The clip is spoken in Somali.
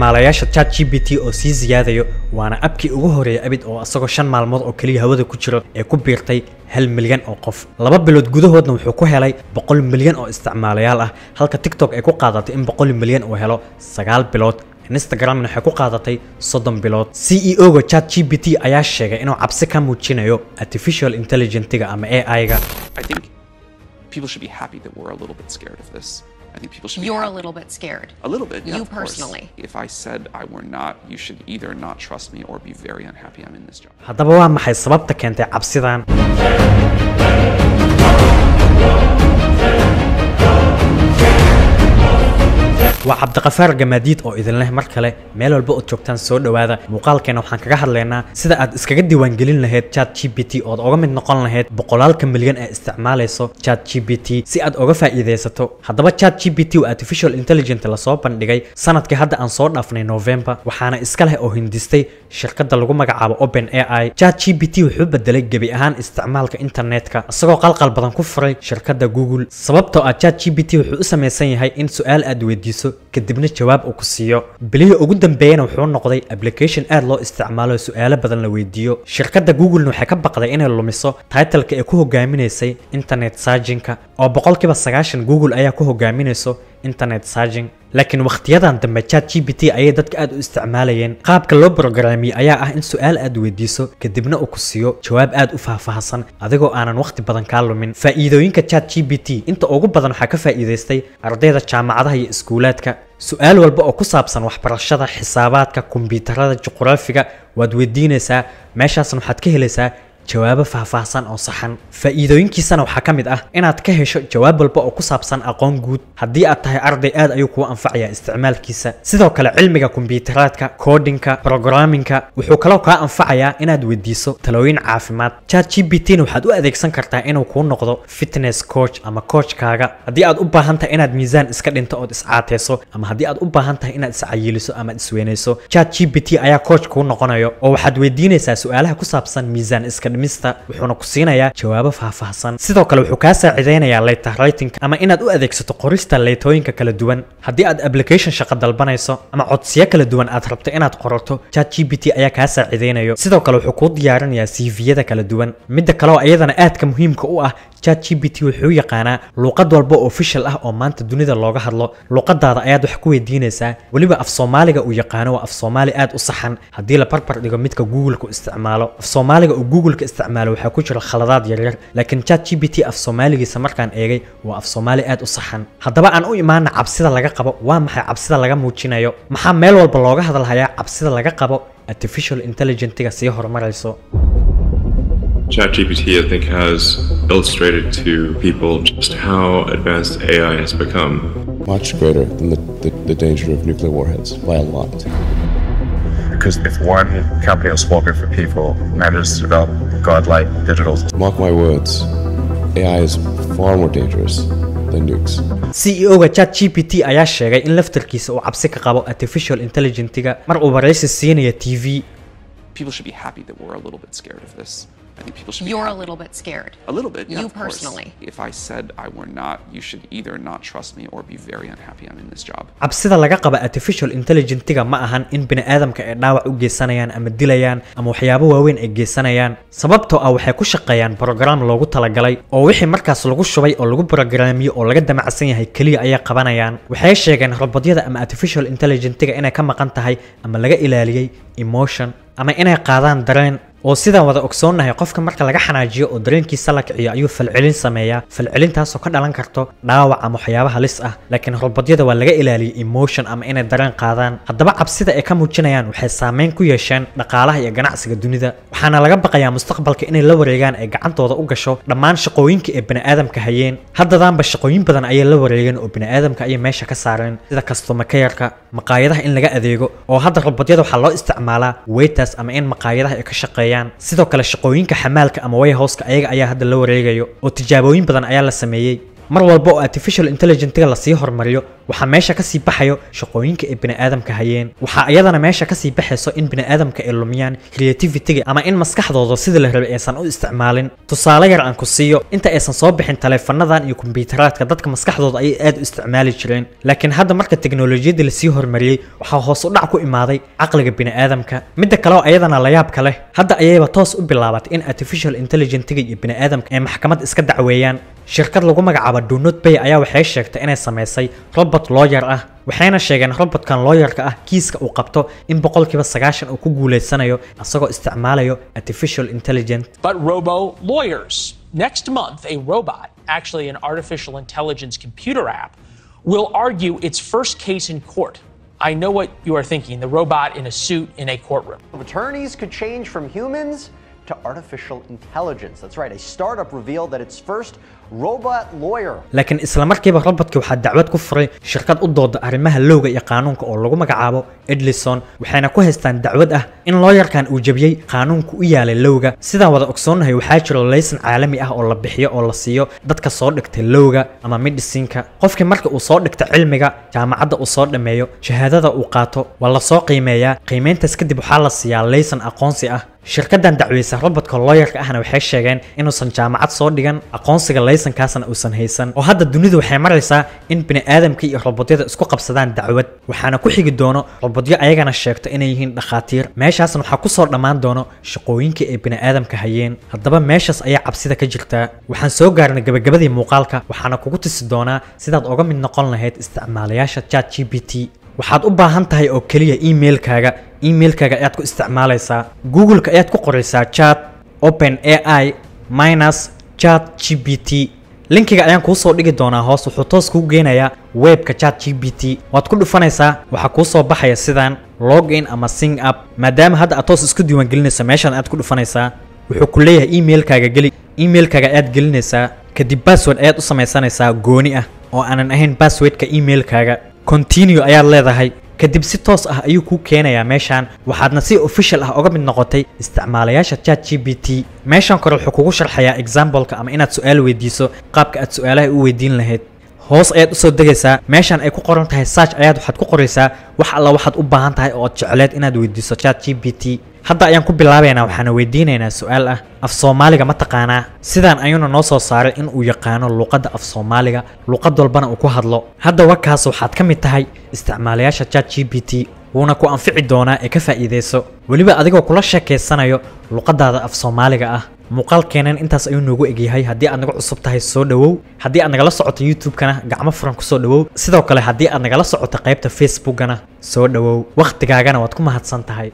Isticmaalayaasha ChatGPT oo sii siyaadayo, waana abkii ugu horeeyay abid oo asagoo 5 maalmood oo kaliya hawada ku jiro ee ku biirtay 1 milyan oo qof. 2 bilood gudahoodna wuxuu ku helay 100 milyan oo isticmaalayaal ah, halka TikTok ay ku qaadatay in 100 milyan uu helo 9 bilood. Instagram waxay ku qaadatay 30 bilood. CEO-ga ChatGPT ayaa sheegay inuu cabsi ka muujinayo artificial intelligence-ga ama AI-ga. I think people should be happy that we're a little bit scared of this. I think people should be You're a happy. little bit scared. A little bit, yeah, You of course. personally. If I said I were not, you should either not trust me or be very unhappy I'm in this job. Haddaba waa maxay sababta keentay cabsidan? Waa Cabdiqafaar Gamaadiid oo idin leh mar kale meel walba ood joogtaan soo dhowaada. Muuqaalkeena waxaan kaga hadlaynaa sida aad iskaga diiwaangelin lahayd ChatGPT ood oga mid noqon lahayd boqolaalka milyan ee isticmaalayso ChatGPT si aad oga faa'iidaysato. Haddaba ChatGPT waa artificial intelligence lasoo bandhigay sanadkii hadda aan soo dhaafnay November, waxaana iska leh oo hindistay shirkadda lagu magacaabo OpenAI. ChatGPT wuxuu bedelay gebi ahaan isticmaalka internetka, isagoo qalqal badan ku furay shirkadda Google, sababtoo ah ChatGPT wuxuu u samaysan yahay in su'aal aad weydiiso kadibna jawaab uu ku siiyo. Bilihii ugu dambeeyana wuxuu noqday application aad loo isticmaalo, su'aalo badan la weydiiyo. Shirkadda Google waxay ka baqday inay lumiso title-ka ay ku hogaaminaysay internet searching-ka, oo 90% Google ayaa ku hogaaminayso internet searching. Laakiin waqtiyadan dambe ChatGPT ayay dadka aad u isticmaalayeen. Qaabka loo programmiyey ayaa ah in su'aal aad weydiiso kadibna uu ku siiyo jawaab aad u faahfaahsan adigoo aanan waqti badan kaa lumin. Faa'iidooyinka ChatGPT inta ugu badan waxaa ka faa'iidaystay ardayda jaamacadaha iyo iskuulaadka. Su'aal walba oo ku saabsan waxbarashada, xisaabaadka, kombiyuutarada, juqraafiga waad weydiinaysaa, meeshaasna waxaad ka helaysaa jawaabo faahfaahsan oo saxan. Faa'iidooyinkiisana waxaa ka mid ah inaad ka hesho jawaab walba oo ku saabsan aqoon guud. Haddii aad tahay arday aad ayuu kugu anfacayaa isticmaalkiisa. Sidoo kale cilmiga kombiyuutaraadka, coding-ka, programming-ka wuxuu kaloo kaa anfacayaa inaad weydiiso talooyin caafimaad. ChatGPT-na waxaad u adeegsan kartaa inuu kuu noqdo fitness coach ama coachkaaga. Haddii aad u baahan tahay inaad miisaan iska dhinto ood iscaateyso, ama haddii aad u baahan tahay inaad iscayiliso ama isweyneyso, ChatGPT ayaa coach kuu noqonayo oo waxaad weydiinaysaa su'aalaha ku saabsan miisaan iska dhimista, wuxuuna ku siinayaa jawaabo faahfaahsan. Sidoo kale wuxuu kaa saacideynayaa letter writing ama inaad u adeegsato qorista leetooyinka kala duwan. Haddii aad application shaqo dalbanayso ama codsiyo kala duwan aad rabto inaad qorato, ChatGPT ayaa kaa saacideynayo. Sidoo kale wuxuu kuu diyaarinayaa CV-yada kala duwan. Midda kale oo iyadana aadka muhiimka u ah, ChatGPT wuxuu yaqaanaa luqad walba oo official ah oo maanta dunida looga hadlo. Luqadaada ayaad wax ku weydiinaysaa, weliba af Soomaaliga uu yaqaano waa af Soomaali aad u saxan haddii la barbar dhigo midka Google-ku isticmaalo. Af Soomaaliga uu Google-ka isticmaalo waxaa ku jira khaladaad yaryar, laakiin ChatGPT af Soomaaligiisa markaan eegay waa af Soomaali aad u saxan. Haddaba aan u imaana cabsida laga qabo. Waa maxay cabsida laga muujinayo? Maxaa meel walba looga hadalhayaa cabsida laga qabo artificial intelligence-ga sii horumarayso? ChatGPT, I think, has illustrated to people just how advanced AI has become. Much greater than the danger of nuclear warheads by a lot. Because if one company or small group of people manages to develop godlike digital Mark my words, AI is far more dangerous than nukes. CEO-ga ChatGPT ayaa sheegay in laftarkiisa uu cabsi ka qabo artificial intelligence-ga mar uu wareysi siinaya TV. People should be happy that we're a little bit scared of this. I think people should be You're a happy. little bit scared. A little bit, yeah, You of course. personally. If I said I were not, you should either not trust me or be very unhappy I'm in this job. Cabsida laga qaba artificial intelligence-ga ma ahan in bini'aadamka ay dhaawac u geysanayaan ama dilayaan ama waxyaabo waaweyn ay geysanayaan, sababtoo ah waxay ku shaqeeyaan program loogu talagalay oo wixii markaas lagu shubay oo lagu programmiyo oo laga damacsan yahay keliya ayay qabanayaan. Waxay sheegeen robotyada ama artificial intelligence-ga inay ka maqan tahay ama laga ilaaliyey emotion ama inay qaadaan dareen, oo sidaan wada ogsoonnahay qofka marka laga xanaajiyo oo dareenkiisa la kiciyo ayuu falcelin sameeyaa, falcelintaasoo ka dhalan karto dhaawac ama waxyaabo halis ah. Laakiin robotyada waa laga ilaaliyey emotion ama inay dareen qaadaan. Haddaba cabsida ay ka muujinayaan waxay saameyn ku yeesheen dhaqaalaha iyo ganacsiga dunida, waxaana laga baqayaa mustaqbalka inay la wareegaan ay gacantooda u gasho dhammaan shaqooyinka ay bani'aadamka hayeen. Haddadaanba shaqooyin badan ayay la wareegeen oo bani'aadamka ayay meesha ka saareen, sida customer care-ka, maqaayadaha in laga adeego, oo hadda robotyada waxaa loo isticmaalaa waiters ama in maqaayadaha ay ka shaqeeyaan. Sidoo kale shaqooyinka xamaalka ama warehouse-ka ayaga ayaa hadda la wareegayo, oo tijaabooyin badan ayaa la sameeyey. Mar walba oo artificial intelligence-ga la sii hormariyo, waxaa meesha ka sii baxayo shaqooyinka ay bini'aadamka hayeen. Waxaa iyadana meesha ka sii baxayso in bini'aadamka ay lumiyaan creativity-ga ama in maskaxdooda sidii la rabay aysan u isticmaalin. Tusaale yar aan ku siiyo, inta aysan soo bixin taleefanadan iyo kombiyuutaraadka, dadka maskaxdooda ayay aad u isticmaali jireen. Laakiin hadda marka teknolojiyadda lasii hormariyey, waxaa hoos u dhac ku imaaday caqliga bini'aadamka. Midda kale oo ayadana la yaabka leh, hadda ayayba toos u bilaabatay in artificial intelligence-ga iyo bini'aadamka ay maxkamad iska dacweeyaan. Shirkad lagu magacaabo Do Not Pay ayaa waxay sheegtay inay samaysay robot lawyer ah, waxayna sheegeen robotkan lawyerka ah kiiska uu qabto in 90% uu ku guuleysanayo asagoo isticmaalayo artificial intelligence. But robo lawyers. Next month, a robot, actually an artificial intelligence computer app, will argue its first case in court. I know what you are thinking, the robot in a suit in a courtroom. Attorneys could change from humans to artificial intelligence. That's right, a startup revealed that its first robot lawyer Laakiin isla markiiba robotkii waxaa dacwad ku furay shirkad u dooda arrimaha lawga iyo qaanuunka oo lagu magacaabo Edlison, waxayna ku haystaan dacwad ah in lawyerkan uu jabiyey qaanuunka u yaalay lawga. Sidaan wada ogsoonnahay, waxaa jiro laysan caalami ah oo la bixiyo oo la siiyo dadka soo dhigtay lawga ama medicinka. Qofkii marka uu soo dhigta cilmiga jaamacadda, uu soo dhammeeyo, shahaadada uu qaato, waa la soo qiimeeyaa. Qiimeyntaas kadib waxaa la siiyaa laysan aqoonsi ah. Shirkaddan dacweysa robotka lawyerka ahna waxay sheegeen inuusan jaamacad soo dhigan, aqoonsiga laysankaasna uusan haysan. Oo hadda dunidu waxay maraysaa in bini'aadamka iyo robotyada isku qabsadaan dacwad. Waxaana ku xigi doono robotyo ayagana sheegto inay yihiin dhakhaatiir. Meeshaasna waxaa kusoo dhammaan doono shaqooyinkii ay bini'aadamka hayeen. Haddaba meeshaas ayaa cabsida ka jirtaa. Waxaan soo gaarnay gabagabadii muuqaalka, waxaana kugu tusi doonaa sidaad oga mid noqon lahayd isticmaalayaasha ChatGPT. Waxaad u baahan tahay oo keliya emailkaaga. Emailkaaga ayaad ku isticmaalaysaa. Google-ka ayaad ku qoraysaa chat open AI minus Chat GPT. Linkiga ayaan kuu soo dhigi doonaa hoos. Wuxuu toos kuu geenayaa webka Chat GPT. Waad ku dhufanaysaa, waxaa kuu soo baxaya sidaan, login ama sign up. Maadaama hadda aad toos isku diiwaangelinayso, meeshan aad ku dhufanaysaa. Wuxuu ku leeyahay emailkaaga geli. Emailkaaga ayaad gelinaysaa, kadib password ayaad u samaysanaysaa gooni ah oo aanan ahayn passwordka emailkaaga. Continue ayaad leedahay. Kadib si toos ah ayuu kuu keenayaa meeshaan, waxaadna si official ah uga mid noqotay isticmaalayaasha Chat GPT. Meeshan kore wuxuu kugu sharxayaa example-ka ama inaad su-aal weydiiso, qaabka aad su-aalaha u weydiin lahayd. Hoos ayaad usoo degaysaa. Meeshan ay ku qoran tahay search ayaad waxaad ku qoraysaa wax alla waxaad u baahan tahay oo aad jecleed inaad weydiiso Chat GPT. Hadda ayaan ku bilaabaynaa, waxaana weydiinaynaa su-aal ah: "Af Soomaaliga ma taqaanaa?" Sidaan ayuuna noo soo saaray in uu yaqaano luqadda af Soomaaliga, luqad walbana uu ku hadlo. Hadda wakaas, waxaad ka mid tahay isticmaalayaasha Chat GPT, wuuna ku anfici doonaa ee ka faa'iidayso, weliba adigoo kula sheekaysanayo luqadaada af Soomaaliga ah. Muuqaalkeenan intaas ayuu noogu egyahay. Haddii aad naga cusub tahay, soo dhowow. Haddii aad nagala socoto YouTube-kana, gacmo furan kusoo dhowow. Sidoo kale haddii aad nagala socoto qaybta Facebook-gana, soo dhowow. Wakhtigaagana waad ku mahadsan tahay.